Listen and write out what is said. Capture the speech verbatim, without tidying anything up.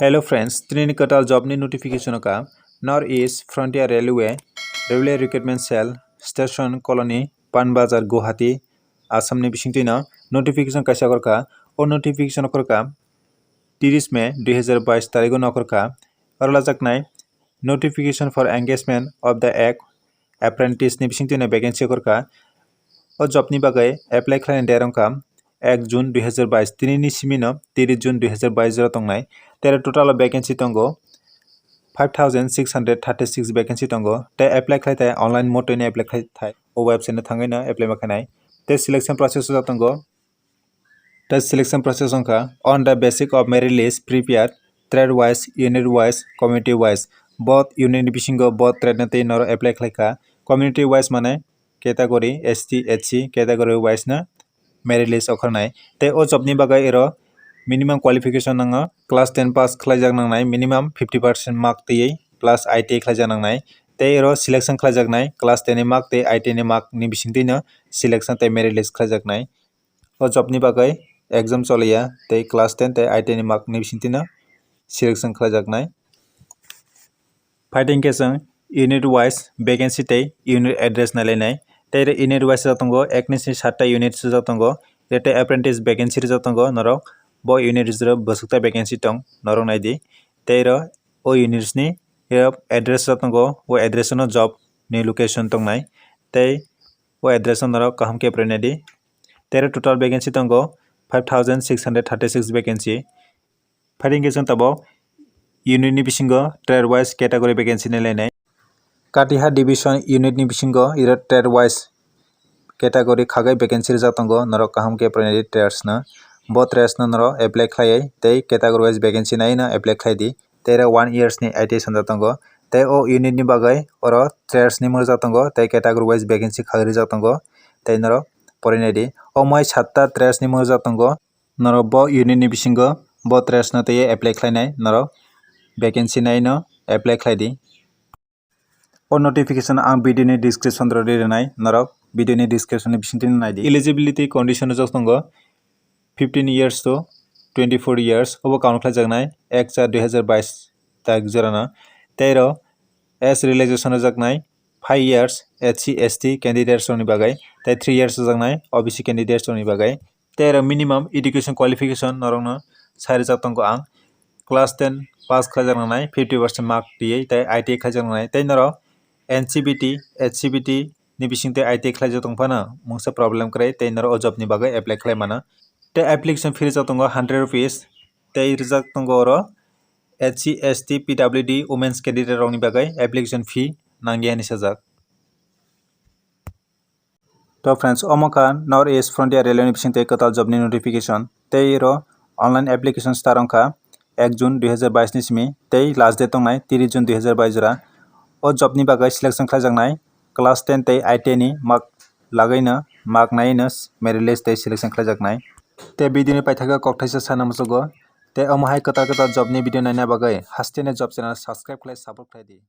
Hello friends, tini ni kwtal job ni notification o ka North East Frontier Railway, Railway Recruitment Cell, Station Colony, Pan Bazar, Guwahati, Assam ni bisingtwi no notification kaisa okhorkha. O notification okhorkha tiris May dui hazar bais tarigo no okhorkha. Oro lajaknai notification for engagement of the act apprentice ni bisingtwi no vacancy okhorkha. O job ni bagwi apply khlaina date wngkha ek June dui hazar bais, tini ni simi no tiris June dui hazar bais jora tongnai. Tei total o vacancy tongo five thousand six hundred thirty six vacancy tongo. Tei apply khlai thai online mode ni apply khlai thai. O website no thangwi no apply ma khainai. Tei selection process o tongo. Tei selection process wngkha on the basis of merit list prepared trade wise, unit wise, community wise. Bo unit ni bisingo bo trade no tei norok apply khlai kha. Community wise mane category S T, S C category wise no merit list okhornai. Tei o job ni bagwi ero minimum qualification nango class ten pass khlaijak nangnai, minimum fifty percent mark twiwi plus I T I khlaijak nangnai. Tei ero selection khlaijaknai class ten ni mark tei I T I ni mark ni bisingtwi no selection tei merit list khlaijaknai. O job ni bagwi exam choliya tei class ten tei I T I ni mark ni bisingtwi no selection khlaijaknai. Phaidi hwnkhe chwng unit wise vacancy tei unit address nailainai. Tei oro unit wise rijak tongo, ek ni simi satta unit swijak tongo. Tei apprentice vacancy rijak tongo norok. Bo unit rijak bwswk ta vacancy tong norok naidi. Tei oro o units ni address rijak tongo, o address no job ni location tongnai. Tei o address no norok kaham khe pore naidi. Tei oro total vacancy tongo five thousand six hundred thirty six vacancy. Phaidi hwnkhe chwng tabuk unit ni bisingo trade wise category vacancy nailainai. Katiha division unit ni bisingo iro trade wise category khagwi vacancy rijak tongo, norok kaham khe pore naidi trades no. Bo trades no norok apply khlaiwi tei category wise vacancy naiwi no apply khlai di. Tei oro one years ni I T I sanjak tongo. Tei o unit ni bagwi oro trades ni mung rijak tongo tei category wise vacancy khagwi rijak tongo. Tei norok pore naidi. O mai satta trades ni mung rijak tongo. Norok bo unit ni bisingo bo trades no tei apply khlainai norok vacancy nai no apply khlai di. O notification ang video ni description ro rinai, norok video ni description ni bisingtwi nai di. Eligibility condition rijak tongo fifteen years to twenty four years, obo count khlaijaknai ek char dui hazar bais tarik jorano. Tei oro age relaxation rijaknai five years S C S T candidates rokni bagwi, tei three years rijaknai O B C candidates rokni bagwi. Tei oro minimum education qualification norokno sai rijak tongo ang. Class ten pass khlaijak nangnai, fifty percent mark twiwi tei I T I khlaijak nangnai. Tei norok N C B T, H C B T ni bisingtwi I T I khlaijak tong phano mungsa problem kwrwi tei norok o job ni bagwi apply khlai mano. Tei application fee rijak tongo hundred rupees. Tei rijak tongo oro S C, S T, P W D, women's candidate rokni bagwi application fee nangya hinwi sajak. To friends, omo kha North East Frontier Railway ni bisingtwi kwtal job ni notification. Tei oro online application start wngkha ek June dui hazar bais ni simi, tei last date tongnai tris June dui hazar bais jora. O job ni bagwi selection khlaijaknai class ten tei I T I ni mark lagwi no, mark naiwi no merit list tei selection khlaijaknai. Tei video ni paithakgo kokthaisa sana muchugo. Tei omo hai kwtal kwtal job ni video naina bagwi hasteni job channel subscribe khlai support khlai di.